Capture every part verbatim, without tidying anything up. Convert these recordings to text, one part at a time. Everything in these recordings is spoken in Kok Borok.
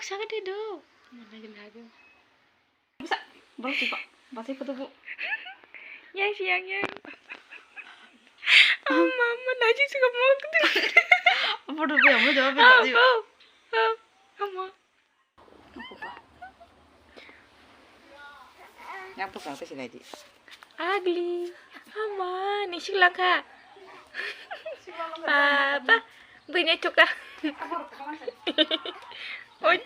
Saka de do. Mana gila do. Bisa, baru sih, Pak. Baca foto, Bu. Yang sih, yang, yang. Oh, mama, najis kamu waktu. Apa dulu ya? Mau jawab ya, Pak? Ayo. Oh, oh, oh, mama. Apa, Pak? Yang apa, Pak? Kasih lagi. Ugly. Ama, ni sik langkha. Papa, bini chuka. Oi.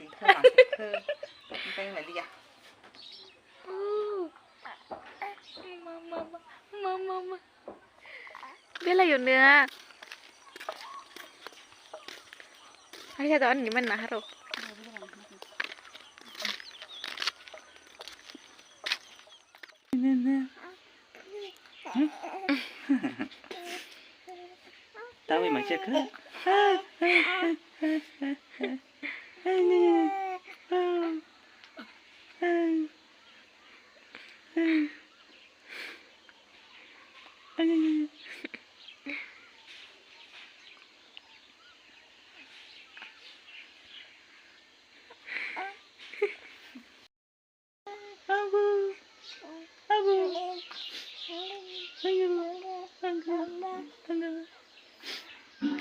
Mama, mama, mama, mama. Bela yun na. Ai sa don ni man na haro. Tawi mai cheka.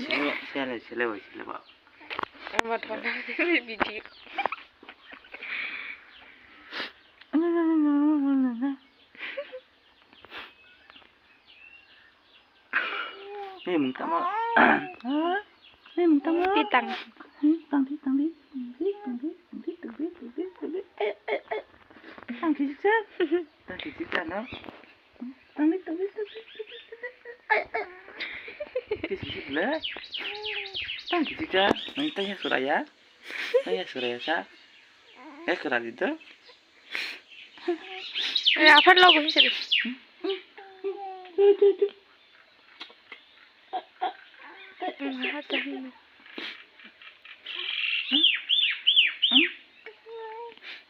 Sele, sele, sele, sele, ba. Ama thona video. Hei, mung tamo. Hei, mung tamo. Pitang. Hmm, tang di, tang di. Tang di, tang di, tang di, tang di, tang di, tang di. Eh, eh, eh. Tang di, sir. Tang di, sir, no? Tang di, tang di, tang di, tang di, tang di. Ai, ai. Kisi, kisi, bela. Tang di, sir. Nang tanya suraya. Tanya suraya, sa. Eh, kera di, to. Eh, apa lo, gue sih?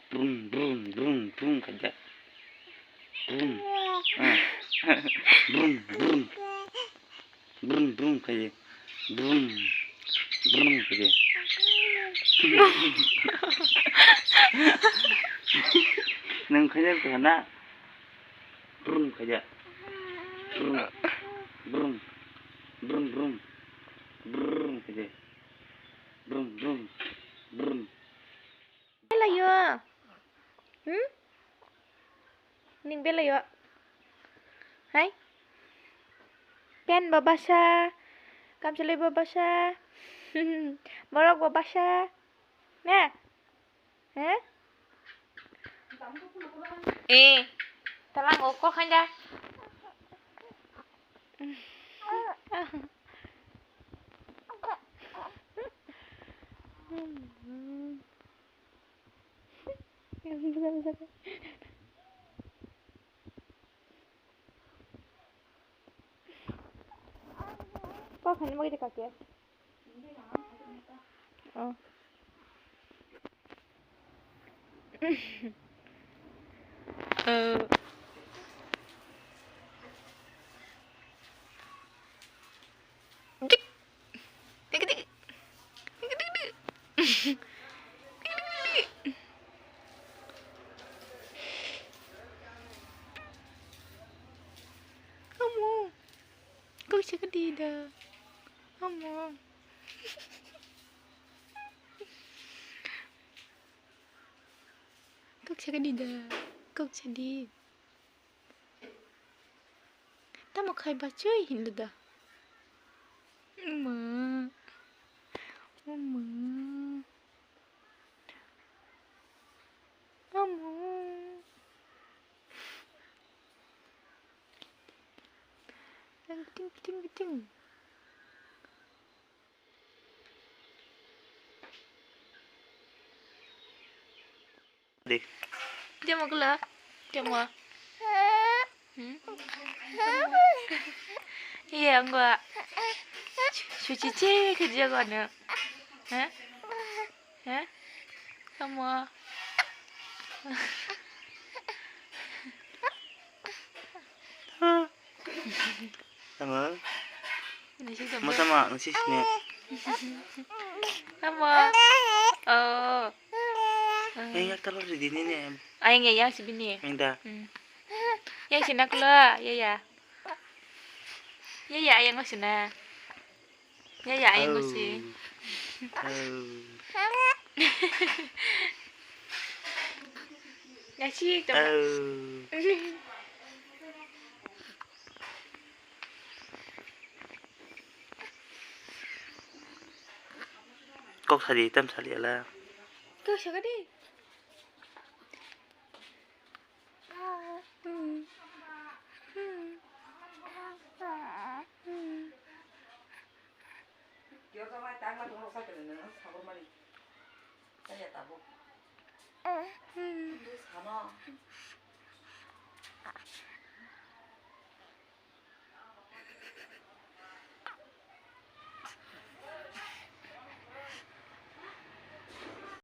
Brum, brum, brum, brum, kaja. Brum. Ah. Brum, brum. Brum, brum, kaja. Brum. Brum, kaja. Nang kaja, kaja na? Brum khaja. Brum. Brum. Brum, brum. Brum khaja. Brum, brum. Brum. Belayo. Hmm? Ning belayo. Hai. Pen babasa. Kamchwlwi babasa. Borok babasa. Ne? He? Eh, talang ukur kanja. Kok hani mo kita kaki ya? Oh. Eh. Dik. Dik, dik. Dik, dik, dik. Dik, dik, dik. Kamu. Kok siya ka dida? Amo. Kok siya ka dida? Kok siya di? Tamo khai bachoi hindu da? Uma. Uma. Amo. Ting, ting, ting. Di. Dia mau gula? Dia mau? Hmm? Iya, enggak. Cuci cek kerja kau ni. Hah? Hah? Kamu? Tama? Nasi sama. Mau sama, nasi sini. Kamu? Oh. Yang yak talo ridi nini. Ayang ya, yang si bini. Yang da. Hmm. Yang si nakula, ya ya. Ya ya, ayang si na. Ya ya, ayang si. Oh. Ya si, to. Oh. Kok sadi, tam sadi ala. Kok sakadi.